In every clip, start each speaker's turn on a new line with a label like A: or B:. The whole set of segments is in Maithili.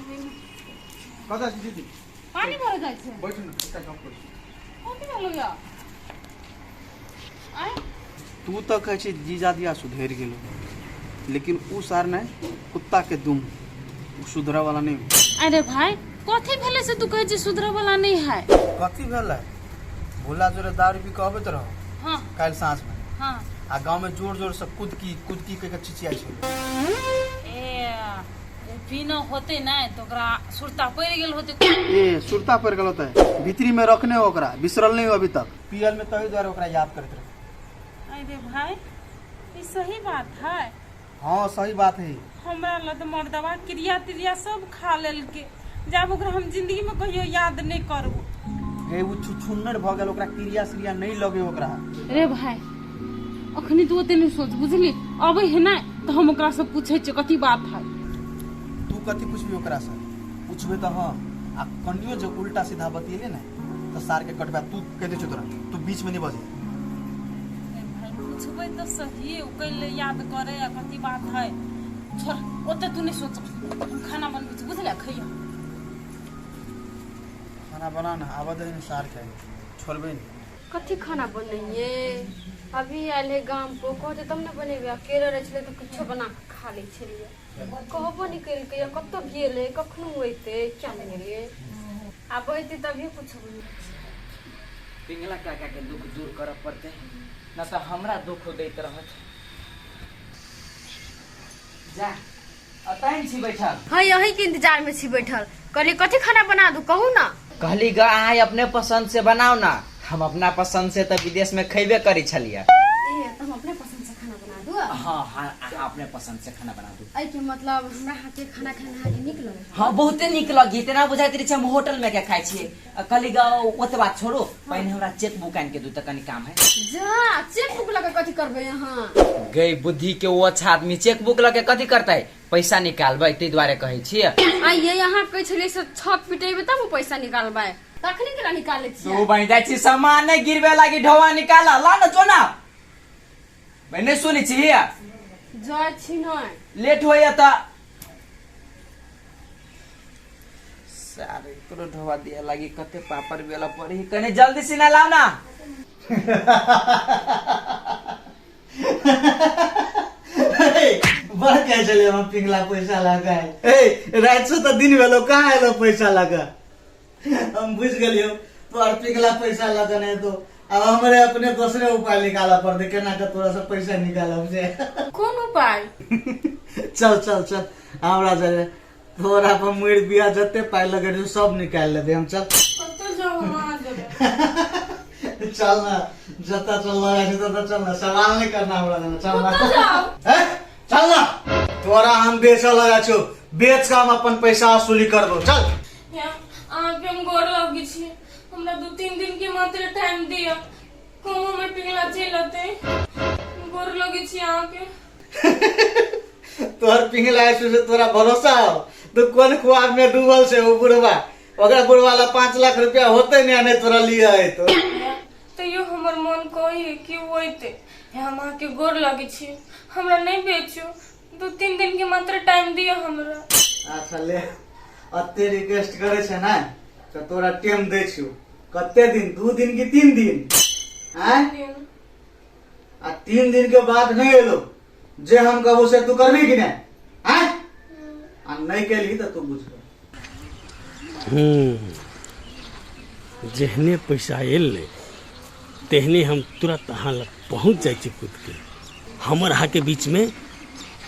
A: कतऽ छी दीदी?
B: पानी भरे जाइ छै।
A: बैठू ने, एकटा गप करू।
B: कथी भेलौ या? आँय?
A: तू तऽ कहै छी जीजा दिया सुधरि गेलो, लेकिन ऊ सार नहि, कुत्ता के दुम, ऊ सुधरऽ वाला नहि।
B: अरे भाई, कथी भेलै से तू कहै छी सुधरऽ वाला नहि है?
A: कथी भेलै? भोला जोरे दारू पी कऽ अबैत रहो।
B: हाँ।
A: काल्हि साँझ में।
B: हाँ।
A: आ गाँव में जोर जोर से कुदकी कुदकी कहि के चिचियाइ छलै।
B: ए, ओ पीना होते नहि तऽ ओकरा सुरता पड़ि गेल होते।
A: ए, सुरता पड़ि गेल होतै, भीतरी में रखने हो ओकरा, बिसरल नहीं हो अभी तक। पियल में तही दुआरे ओकरा याद करैत रहे।
B: अरे भाई, ई सही बात है?
A: हाँ, सही बात है।
B: हमरा लग तऽ मर्दवा क्रिया त्रिया सब खा लेलकै, जब ओकरा हम जिंदगी में कहियो याद नहीं करबो।
A: गे, ओ छुछुन्नर भऽ गेल, ओकरा क्रिया श्रिया नहीं लगे ओकरा।
B: रे भाई, अखनी तू ओते नहीं सोच, बुझली? अबै है ना तऽ हम ओकरा से पूछै छियै कथी बात है।
A: तू कथी पूछबी ओकरा से? पूछबे तऽ हाँ, आ कनियो जे उल्टा सीधा बतियेले ने तऽ सार के कटबा। तू कह दे छौ तोरा, तू बीच में नहीं बजे।
B: रे भाई, पूछबै तऽ सही, ओ कैले याद करे आ कथी बात है। छोड़, ओते तू नहीं सोच, हम खाना बनबै छी, बुझले? खैया।
A: खाना बना ना, आबऽ दे ने सार के, छोड़बे नहीं।
C: कथी खाना बनैये? अभी आयल है गाम पर, कहते तब ने बनेबै। अकेले रहै छलै तऽ किछो बना कऽ खा लै छलियै। कहबो नहि केलकै, कतऽ गेलै, कखनो अयतै, क्या नहि गेलै। आब अयतै तभिए कुछो बनेबै।
D: पिंगला काका के दुख दूर करऽ पड़तै, न तऽ हमरा दुख दैत रहत। जा, अतैन छी बैठल?
C: हाँ, यही के इंतजार में छी बैठल। कहली कथी खाना बना दू, कहू ना।
D: कहली ग, अहाँ अपने पसंद से बनाओ ना, हम अपना पसंद से तऽ विदेश में खैबे करी छलियै।
C: ए, तऽ हम अपने पसंद से खाना बना दू?
D: हाँ हाँ, अहाँ अपने पसंद से खाना बना दू।
C: एहि के मतलब हमरा हाथ के खाना खाना अहाँके नीक लगै?
D: हाँ, बहुते नीक लगी, तेना बुझाइत रहै छै हम होटल में के खाइ छियै। आ कहली ग, ओतबा छोड़ो, पहिने हमरा चेक बुक आनि के दू तऽ कनी काम है।
C: जा, चेक बुक लऽ के कथी करबै अहाँ?
D: गई बुद्धि के, ओ अच्छा आदमी चेक बुक लऽ के कथी करतै? पैसा निकालबै, ताहि दुआरे कहै छियै।
C: आइये अहाँ कहै छलियै से छत पिटेबै तब ओ पैसा निकालबै, तखनी केना निकालै छियै?
D: तू बनि जाइ छी सामान नहि गिरबे लागी, ढोआ निकाल ला न, जो ना। नहि सुनै छी?
C: जाइ छी नहि।
D: लेट होइया तऽ सारे एकरो ढोआ दिया लागी कते पापड़ बेला पड़ी, कने जल्दी से ना लाओ ना।
E: बड़ कहै छलियै हम पिंगला पैसा लगा। ए, राति से तऽ दिन भेलो, कहाँ एलो पैसा लगा? हम बुझि गेलियौ, तोहर पिघला पैसा लगा नहीं तो अब हमरे अपने दोसरे उपाय निकालऽ पड़तै, केना के तोरा से पैसा निकालब से।
C: कोन उपाय?
E: चल चल चल हमरा जरे, तोरा पर मुड़ि बिया जते पाइ लगे रहौ सब निकालि लेबै हम, चल।
B: कतऽ जाउ हम अहाँ जरे?
E: चल ना, जतऽ चल लगा छै ततऽ चल ना, सवाल नहीं करना हमरा देना, चल ना।
C: कतऽ जाउ?
E: ए, चल ना, तोरा हम बेचऽ लगा छौ, बेच कऽ हम अपन पैसा वसूली करबौ, चल।
B: अहाँके हम गोर लगै छी, हमरा 2-3 दिन के मात्र टाइम दिअ, कहूँ हमर पिघला चलि अतै। गोर लगै छी अहाँके।
E: तोहर पिघला आइसु से तोरा भरोसा हो? तू कोन खुआब में डूबल से? ओ बुढ़वा, ओकरा बुढ़वा ला 5 लाख रुपया होते नहीं, नहीं तोरा लिए है तो।
B: तैयो हमर मन कही कि ओ अयतै। हम अहाँके गोर लगै छी, हमरा नहि बेचू, 2-3 दिन के मात्र टाइम दिअ हमरा।
E: अच्छा ले, अते रिक्वेस्ट करे छै ने तऽ तोरा टाइम दै छियौ। कते दिन, 2 दिन कि 3 दिन? आँय?
B: दिन।
E: आ 3 दिन के बाद नहीं एलो, जे हम कहबो से तू करबी कि नहीं? आँय? आ नहीं केलही तऽ तू बुझ।
F: जेहने पैसा एलै तेहने हम तुरंत अहाँ लग पहुँच जाइ छी कूदके। हमर अहाँके बीचमे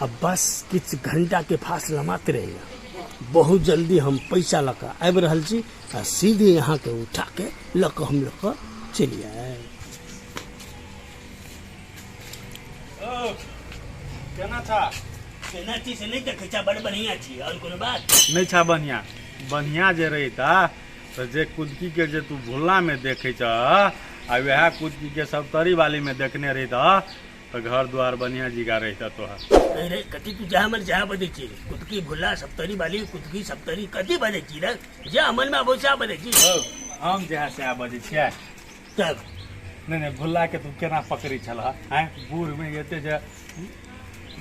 F: अब बस किछु घंटाके फासला मात्र रहैए। बहुत जल्दी हम पैसा लऽ कऽ आबि रहल छी आ सीधे अहाँके उठाके लऽ कऽ हम लऽ कऽ चलि आयब।
G: केना छा?
F: केना छी से नहि देखै छा? बड़ बढ़िआँ छी। आओर कोनो बात?
G: नहि छा बढ़िआँ। बढ़िआँ जे रहिता तऽ जे कुदकीके जे तू भुल्लामे देखै छह आ वएह कुदकीके सप्तरी वालीमे देखने रहितह तऽ घर द्वार बढ़िआँ जिगा रहितह तोहर।
F: नहीं रे, कथी तू जहाँ मन जहाँ बजै छी? कुदकी भुल्ला सप्तरी वाली कुदकी सप्तरी, कथी बजै छी रे? जे मन में अबै सएह बजै छी।
G: हौ, हम जहाँ सएह बजै छियै।
F: तब
G: नहि नहि, भुल्लाके तू केना पकड़ै छलह? आँय, बूढ़मे एते जे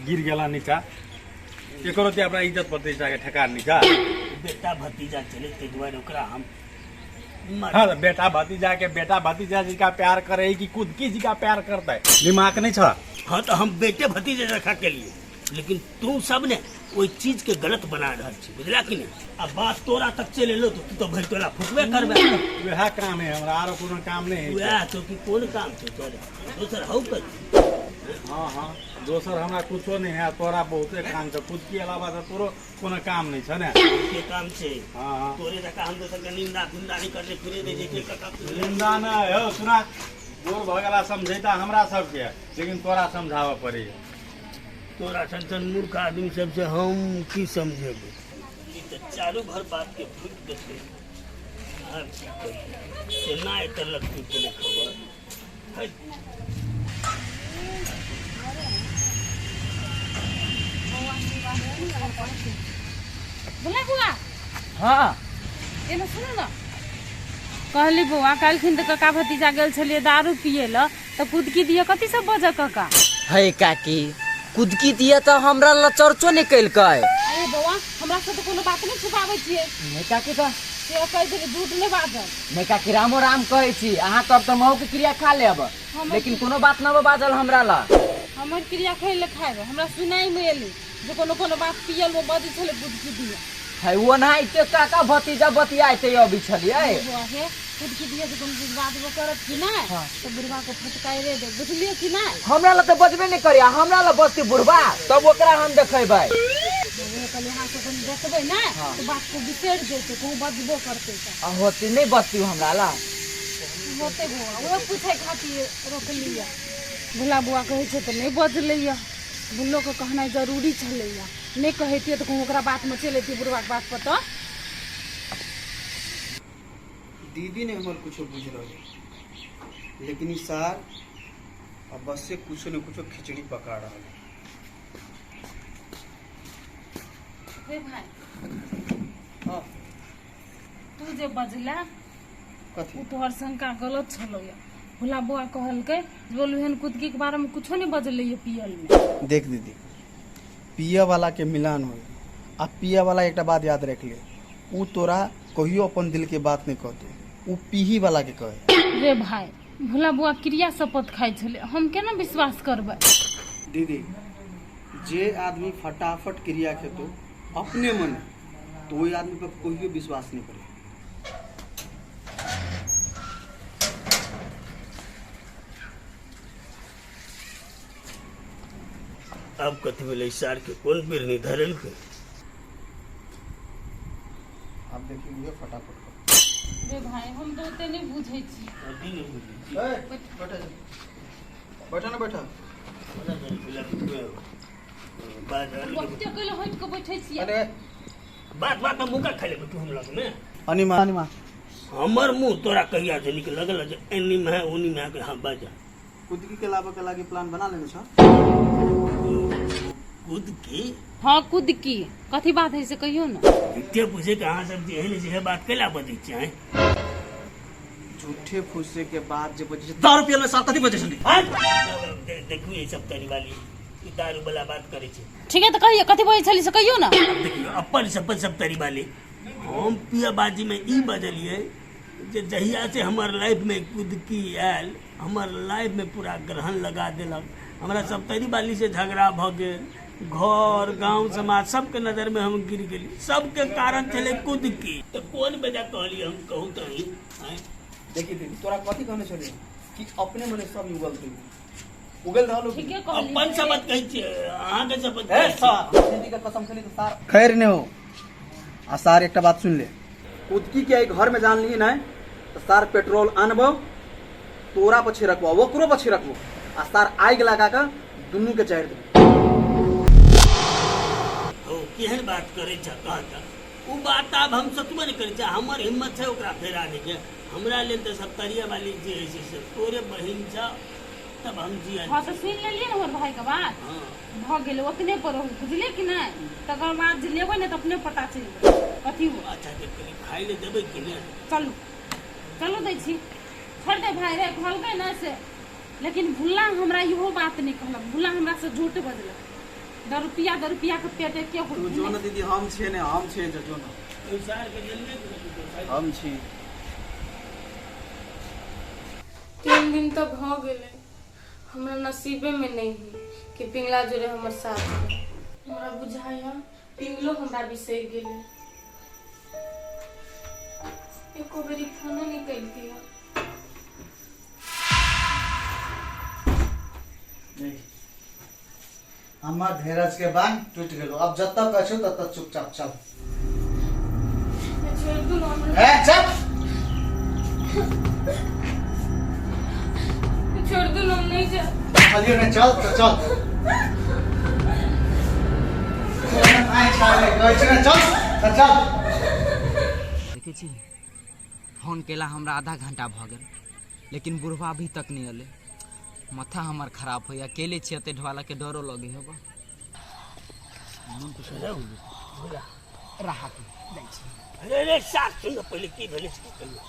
G: गिर गेला नीचा, एकरो ते अपना इज्जत प्रतिष्ठा के ठेकान नीचा।
F: बेटा भतीजा चले ताहि दुआरे ओकरा हम
G: हाँ तऽ बेटा भतीजा के बेटा भतीजा जी का प्यार करे कि कुदकी जी का प्यार करता है दिमाग नहीं छा।
F: हाँ तो हम बेटे भतीजे रखा के लिए, लेकिन तू सब ने ओहि चीज के गलत बना रहल छी, बुझला कि नहीं? अब बात तोरा तक चलि एलो तो तू तो भरि तोरा फुकबे करबे।
G: वएह काम है हमरा, आरो कोनो काम नहीं है।
F: वएह तो कि कोन काम छौ तोरा, दोसर हौ कथी?
G: हाँ हाँ दोसर हमरा कुछो नहीं है, तोरा बहुते काम छौ, कुदकी अलावा तो तोरो कोनो काम नहीं छ ने।
F: के काम छै?
G: हाँ हाँ
F: तोरे जकाँ हम दोसर के निंदा फिंदा नहीं करने फिरे दे जे कका
G: निंदा न हो सुना, बोर भऽ गेला समझैता हमरा सबके, लेकिन तोरा समझाबऽ पड़ैया।
F: तोरा सन सन मूर्ख आदमी सबसे हम की समझेबै? ई तऽ चारू भर बात के फूटि देतै। आब की करियै, केना एतऽ लगतै कोनो खबर? है।
B: बोला बुआ।
D: हाँ
B: एने सुनू ने, कहली बौआ काल्हिखिन तऽ कका भतीजा गेल छलियै दारू पियै लए, तऽ कुदकी दिअ कथी सब बजऽ कका?
D: हे काकी, कुदकी दिया तऽ हमरा लए चर्चो नहि केलकै।
B: अरे बौआ, हमरा से तऽ कोनो बात नहि छुपाबै छियै।
D: नहि काकी, तऽ
B: से कहि देली, झूठ नहि बाजल।
D: नहि काकी, रामो राम कहै छी, अहाँ कहब तऽ महू के क्रिया खा लेब, लेकिन कोनो बात नहि बाजल हमरा लए।
B: हमर क्रिया खाइ लए खायब, हमरा सुनाइ मे एलै जे कोनो कोनो बात पियल मे बजै छलै कुदकी दिया।
D: है ओनाहिते काका भतीजा बतियाइते अबै छलियै।
B: बौआ हे, कुदकी दिया जे कोनो चीज बाजबो करत कि नहि तऽ बुढ़बा के फटकाइरे दे, बुझलियै कि नहि?
D: हमरा लए तऽ बजबे नहि करिया, हमरा लए बजतै बुढ़बा तब ओकरा हम देखेबै।
B: कहलियै अहाँ सब कनि देखबै ने तऽ बात को बिसरि जेतै, कहूँ बजबो करतै तऽ।
D: आ होतै नहि बजतै हमरा लए।
B: होतै बौआ, ओहे पूछै खातिर रोकलियै। भोला बौआ कहै छै तऽ नहि बजलैया, भुल्लोके कहनाइ जरूरी छलैया, नहि कहैतियै तऽ कहूँ ओकरा बातमे चलि अयतियै बुढ़बाके बात पर। तऽ
A: दीदी ने हमर कुछो बुझ रहल, लेकिन ई सार अब बस से कुछो न कुछो खिचड़ी पका रहल है।
B: हे भाई।
A: हाँ।
B: तू जे बजला
A: कथी
B: ओ तोहर शंका गलत छलैया। भोला बौआ कहलकै जे बोलू एहन कुदकी के बारे में कुछो नहीं बजलैया पियल में।
A: देख दीदी, पिए वाला के मिलान हो आ पिए वाला एकटा बात याद रख ले, उ तोरा कहियो अपन दिल के बात नहीं कहतो, उ पीही वाला के कहे।
B: रे भाई, भोला बौआ क्रिया शपथ खाइ छलै, हम केना विश्वास करबै?
A: दीदी, जे आदमी फटाफट क्रिया खेतो अपने मन, तो वही आदमी पर कहियो विश्वास नहीं करे।
F: आब कथी भेलै सार के, कोन बिरनी धरलकै?
A: अब देखिए मुझे फटाफट कर।
B: रे भाई, हम तऽ ओते नहि बुझै छी।
F: कथी नहि बुझै छी?
A: ए, बैठा जा। बैठा ना बैठा।
F: बाजल।
B: बहुते कैले हटि कऽ बैठै छियै।
A: अरे
F: बात बात में मुका खाइ लेबै तू हम लग में।
A: अनिमा अनिमा
F: हमर मुंह तोरा कहिया से निक लगल जे एनी में है ओनी में है के। हाँ बाजा।
A: कुदकी के लाबे के लागी प्लान बना लेने छ?
F: कूद की?
B: हाँ कुदकी, कथी बात है से कहियो ने।
F: झूठे पूछे के अहाँ सब जे है जे बात कैला बजै छियै?
A: झूठे फूसे के बाद जे बजे दारू पियल में साल कथी बजे छली?
F: देखू ई सब तरी वाली ई दारू वाला बात करै छै।
B: ठीक है तऽ कहियो कथी बजै छली से कहियो ने।
F: देखियौ अपन सपन सब तरी वाली, हम पियाबाजी में ई बजलियै जे जहिया से हमर लाइफ में कुदकी आयल, हमर लाइफ में पूरा ग्रहण लगा देलक, हमरा सप्तरी वाली से झगड़ा भऽ गेल, घर गांव समाज सबके नजर में हम गिर गेली, सबके कारण छलै कुदकी। तऽ कोन बेजा कहलियै हम कहू तऽ?
A: देखी दीदी, तोरा कथी कहने छलियै कि अपने मने सब उगल तू उगल रहलो।
B: ठीके कहलियै।
F: अपन शपथ कहै छियै, अहाँके शपथ
A: ए
F: कहै छियै।
A: सार दीदी के कसम खेली तो सार खैर ने हो। आ सार एकटा बात सुन ले, कुदकी के घर में जान ली नहीं तो सार पेट्रोल आनबो तोरा पर छिड़कबो ओकरो पर छिड़कबो आ सार आगि लगा के दुनू के चारि देबो।
F: हो केहन बात करै छ कहत ओ बात आब हम सोचबे नहि करै छियै। हमर हिम्मत छै ओकरा फेर आनैके? हमरा लेल तऽ सप्तरिया वाली जे होइ छै से तोरे बहिन छ तब हम जियल।
B: हाँ तऽ सुनि लेलियै ने हमर भाई के बात?
F: हाँ।
B: भऽ गेलै, ओतने पर रहू, बुझलियै कि नहि? तकर बाद जे लेबै ने तऽ अपने पता चलि जायत कथी हो।
F: अच्छा तऽ कनि खाइ लए देबै कि नहि?
B: चलू चलू दै छी, छोड़ि दे भाई रे, कहलकै ने से। लेकिन भुल्ला हमरा इहो बात नहि कहलक, भुल्ला हमरा से झूठ बजलक। दरुपिया दरुपिया के पेट एके
A: तू
B: हो
A: जो न दीदी, हम छियै ने, हम छियै, जो न हम छी।
H: 3 दिन तऽ भऽ गेलै, हमरा नसीबेमे नहि है कि पिंगला जोड़े हमर साथ दे। हमरा बुझाइया पिंगलो हमरा बिसरि गेलै, एको बेरी फोनो नहि केलकै।
E: हमर धीरज के बांध टूट गेलो, अब जतऽ कहै छौ ततऽ चुपचाप चल।
H: छोड़ि दू ने हमरा।
E: ए चल,
H: छोड़ि दू ने, हम नहि जायब।
E: कहलियौ ने चल तऽ चल। आइ छाड़े कहै छी ने चल तऽ चल।
D: देखै छी, फोन केला हमरा आधा घंटा भऽ गेल, लेकिन बुढ़वा अभी तक नहि एलै। माथा हमर खराब होइए, अकेले छियै, एते ढोला के डरो लगे है। राहत जाइ छी।
F: अरे अरे साथ सुन ने, पहिले की भेलै से कहियौ।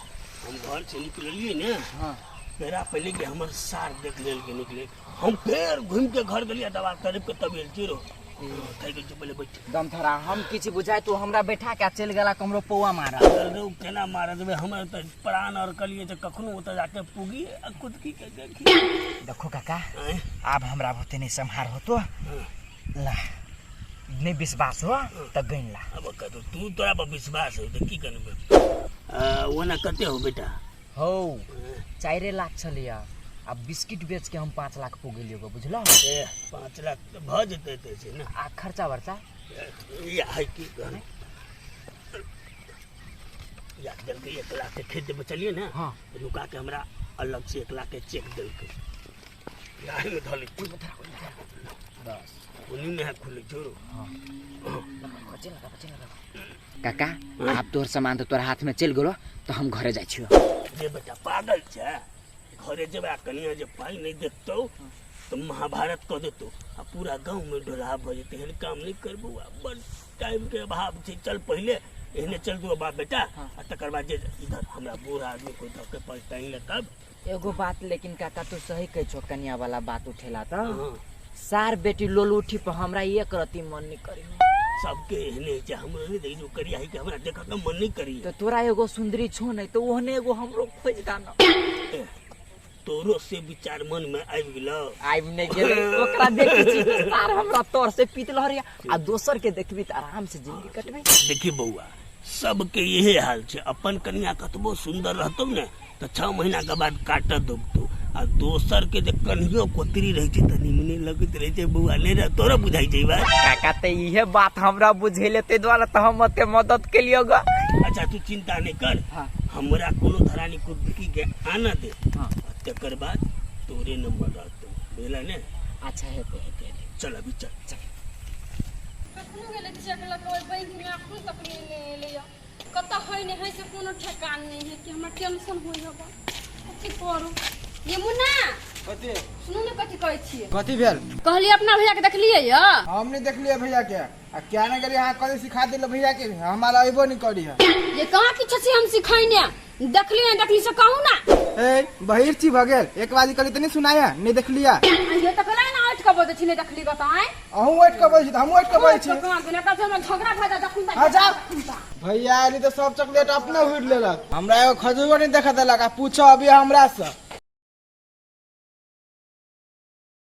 F: हम घर से निकललियै ने।
D: हाँ।
F: मेरा पहिले कि हमर सार देख लेलकै निकले, हम फेर घुमि के घर गेलियै, दवा करीब के तब एल चिरो थाकि गेल छी, पहिले बैठ।
D: दमथरा हम किछु बुझाय, तू हमरा बैठा के आ चलि गेला कमरो पौआ मारा।
F: रे, ओ केना मारत बे? हमर तऽ प्राण और कलिए जे कखनो ओतऽ जाके पुगी आ कुदकी के देखी।
D: देखो काका।
F: आँय?
D: आब हमरा बहुते नहीं सम्हार होतो। ला, नहीं विश्वास हो तऽ गनि ला।
F: अब कतौ तू तोरा पर विश्वास हो तऽ की करबै? ओना कते हो बेटा?
D: हौ, 4 लाख छलैया आ बिस्किट बेच के हम 5 लाख पुगेलियो गो, बुझलो?
F: ए, 5 लाख तऽ भऽ जेतै तऽ छै ने।
D: आ खर्चा वर्चा?
F: या है की कहै या देलकै 1 लाख के खेत जे बचलियै ने।
D: हाँ।
F: तऽ नुका के हमरा अलग से 1 लाख के चेक देलकै, गाड़ी में धऽ लै।
D: बस।
F: ओनी में है खुले छोड़ो।
D: काका, आब तोहर सामान तऽ तोरा हाथ में चलि गेलो, तऽ हम घरे जाइ छियो।
F: जे बेटा, पागल छै? घरे जेबै आ कनिया जे पाइ नहि देखतौ तऽ महाभारत कऽ देतौ आ पूरा गाँव में ढोला भऽ जेतै। एहन काम नहि करबौ आ बड़ टाइम के अभाव छै। चल, पहिले एहने चल दू बाप बेटा आ तकर बाद जे इधर हमरा बूढ़ आदमी कोइ धऽ के पलटाइन ले तब।
D: एगो बात लेकिन काका, तू सही कहै छो, कनिया वाला बात उठेला तऽ
F: हाँ।
D: सार बेटी लोल उठी पर हमरा एक रति मन नहीं करी।
F: सबके एहने होइ छै, हमरो नहि देखी करिया है कि हमरा देखऽ के मन नहि करी।
D: तो तोरा एगो सुंदरी छो नहीं तो ओहने एगो हमरो खोज दाना।
F: तोरो से विचार मन में आबि गेलौ?
D: आबि नहीं गेलै। ओकरा देखै छी तऽ सार हमरा तोर से पीत लहरिया आ दोसर के देखबी तऽ आराम से जिंदगी कटबे।
F: देखी बौआ, सबके इहे हाल छै। अपन कनिया कतबो सुंदर रहतौ ने तऽ 6 महीना के बाद काटऽ दौगतौ आ दोसर के जे कनियो कोतरी रहै छै तऽ निमने लगैत रहै छै। बौआ, नहि रह तोरो बुझाइ छै ई बात?
D: काका, तऽ इहे बात हमरा बुझेले, ताहि दुआरे तऽ हम ओते मदद केलियो ग।
F: अच्छा, तू चिंता नहीं कर।
D: हाँ।
F: हमरा कोनो धरानी कुदकी के आना दे।
D: हाँ।
F: आ तकर बाद तोरे नंबर रहतौ, बुझल ने?
D: अच्छा, हेतै हेतै हेतै।
F: चल, अभी चल चल।
C: कखनो गेलै चेक लऽ कऽ ओहि बैंकमे, एखनो तक नहि एलैए। कतऽ है नहि है से कोनो ठेकान नहि है कि हमरा टेंशन होइ है। कथी करू ये मुन्ना?
A: कथी?
C: सुनू ने, कथी कहै छियै।
A: कथी भेल?
C: कहलियै अपना भैया के देखलियै यऽ?
A: हम नहीं देखलिए भैया के। आ क्या नहीं करी, अहाँ कथी सिखा दिल भैया के? हमारा अइबो नहीं करी है।
C: ये कहाँ किछो छी हम सिखैने? देखलियै देखली से कहू ना।
A: ए, बहिर छी भऽ गेल? एक बाजी कहली तऽ नहीं सुनाया, नहीं देखलिया।
C: ये तऽ कहलै ना, उठि कऽ बजै छी, नहि देखली बताए।
A: अहूँ उठि कऽ बजै छी तऽ हमहूँ उठि कऽ बजै छी।
C: कहाँ गेलै? एकर हमरा झगड़ा भऽ जायत अखन।
A: हाँ, जाओ। भैया एली तऽ सब चॉकलेट अपने हुड़ लेलक, हमरा एगो खजूरो नहीं देखा देलक। आ पूछो अभी हमरा से।